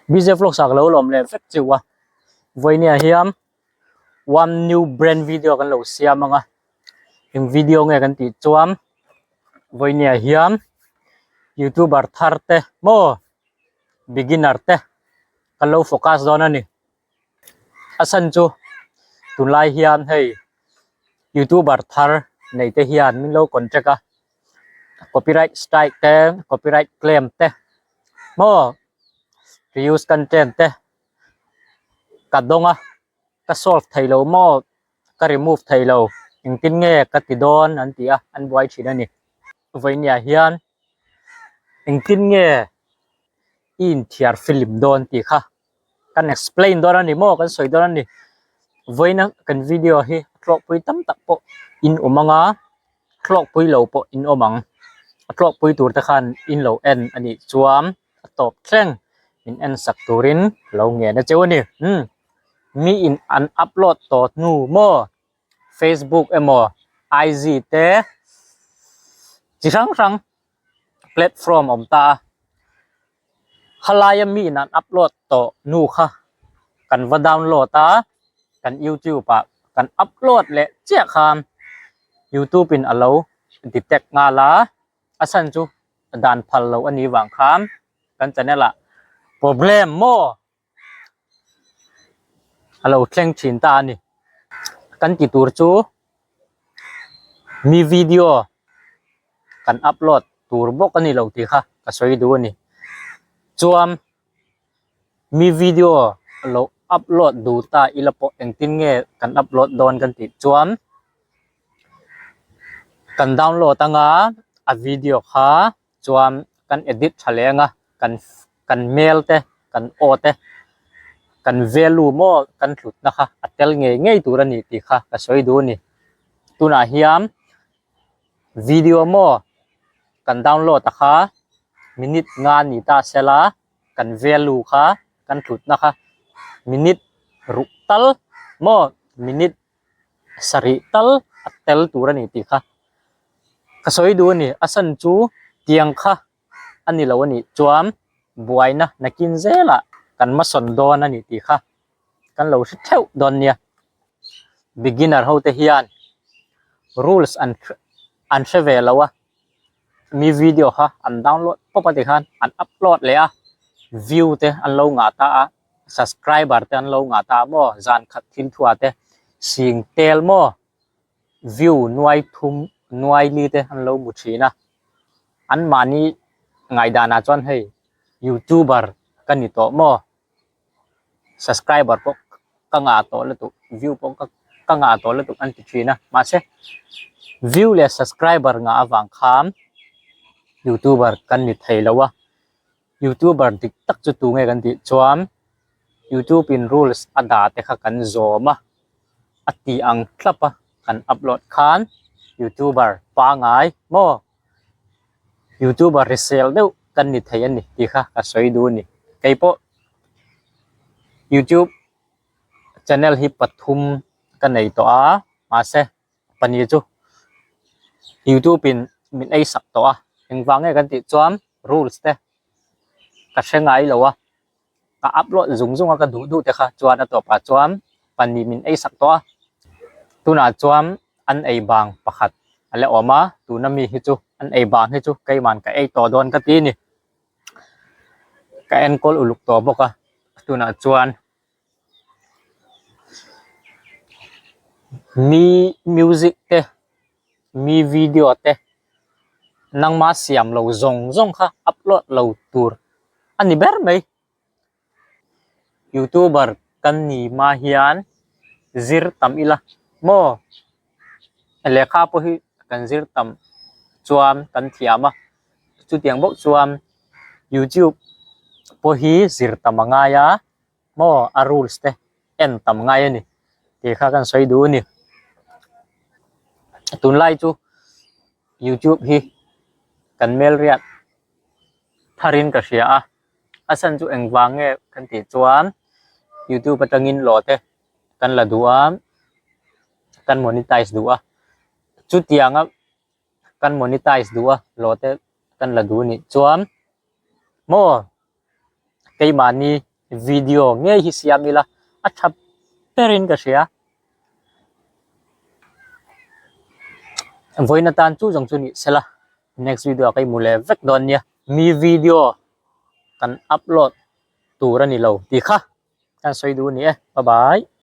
BJ Vlogs ah ka lo lawm leh vek chiu a vawinia hian one new brand video kan lo siam ang a eng video nge kan tih chuan vawinia hian youtuber thar te maw beginner te kan lo focus dawn a ni a chhan chu tunlai hian hei youtuber thar nei te hian min lo contact a copyright strike te copyright claim te maw reuse content te ka dawng a ka solve thei lo maw ka remove thei lo engtin nge ka ti dawn an ti a an buai thin a ni vawinia hian engtin nge i inthiar film dawn tih kha kan explain dawn a ni maw kan sawi dawn a ni vawiina kan video hi a tlawhpui tam tak pawh in awm ang a tlawhpui lo pawh in awm ang a tlawhpui tur te khan in lo en a nih chuan a tawp thleng min en sak turin lo ngen a cheu a ni umm mi in an upload tawh hnu maw. Facebook emaw IG te chi hrang hrang platform a awm ta a khalaia mi in an upload tawh nu kha kan va download a kan youtube ah kan upload leh chiah khan youtube in alo detect nghal a a chhan chu dan phal loh a nih vang khan kan channel ah problem maw. A lo thleng thin ta a ni. Kan ti tur chu mi video kan upload tur bawk a ni lo tih kha ka sawi duh a ni. Chuan mi video lo upload duh ta ila pawh engtin nge kan upload dawn kan tih chuan kan download anga a video kha chuan kan edit tha leh anga kan kan hmel te kan aw te kan value maw kan hlutna kha a tel ngei ngei tur a ni tih kha ka sawi duh a ni tunah hian video maw kan download a kha minute nga ni ta sela kan value kha kan hlutna kha minute ruk tal maw minute sarih tal a tel tur a ni tih kha ka sawi duh a ni a chhan chu tiang kha a ni lo a nih chuan buaina nakin zelah kan hmasawn dawn a ni tih kha kan lo hre theuh dawn nia beginner ho te hian rules an an hre ve lo a mi video kha an download pawp a tikhan an upload leh a view te an lo ngah ta a subscriber te an lo ngah ta a maw zan khat thil thuah te sing tel maw view nuai thum nuai li te an lo hmu thin a an mahni ngaihdanah chuan hei youtuber ka ni tawh maw subscriber pawh ka ngah tawh lutuk view pawh ka ka ngah tawh lutuk an ti thin a mahse view leh subscriber ngah avang khan youtuber kan ni thei lo a youtuber dik tak chu tunge kan tih chuan youtube in rules a dah te kha kan zawm a a tih ang thlap a kan upload khan youtuber pangai maw youtuber hrisel deuh kan ni thei a ni tih kha ka sawi duh a ni keipawh youtube channel hi pathum ka nei tawh a mahse pahnih chu youtube in min ei sak tawh a engvang nge kan tih chuan rules te ka hre ngai lo a ka upload zung zung a ka duh duh te kha chuan a tawpah chuan pahnih min ei sak tawh a tunah chuan an ei bang pakhat a la awm a tuna mi hi chu an ei bang hi chu keimah ka ei tawh dawn ka ti a ni ka enkawl uluk tawh bawk a tunah chuan mi music te mi video te nangma siam lo zawng zawng kha upload lo tur a ni ber mai youtuber kan ni hma hian zir tam ila maw lehkha pawh hi kan zir tam chuan kan thiam a chutiang bawk chuan youtube pawh hi zir tam a ngai a. maw a rules te en tam ngai a ni tih kha kan sawi duh a ni tunlai chu youtube hi kan hmelriat tharin ka hria a a chhan chu engvang nge kan tih chuan youtube atangin law te kan la duh a kan monetize duh a chutianga kan monetize duh a law te kan la duh a nih chuan maw keimahni. Video ngei hi siam ila a tha berin ka hria. Vawiin atan chu zawng chu ni sela next video ah ka inhmu leh vek dawn nia. Mi video kan upload tur a ni lo tih kha kan sawi duh a ni e. Bye bye.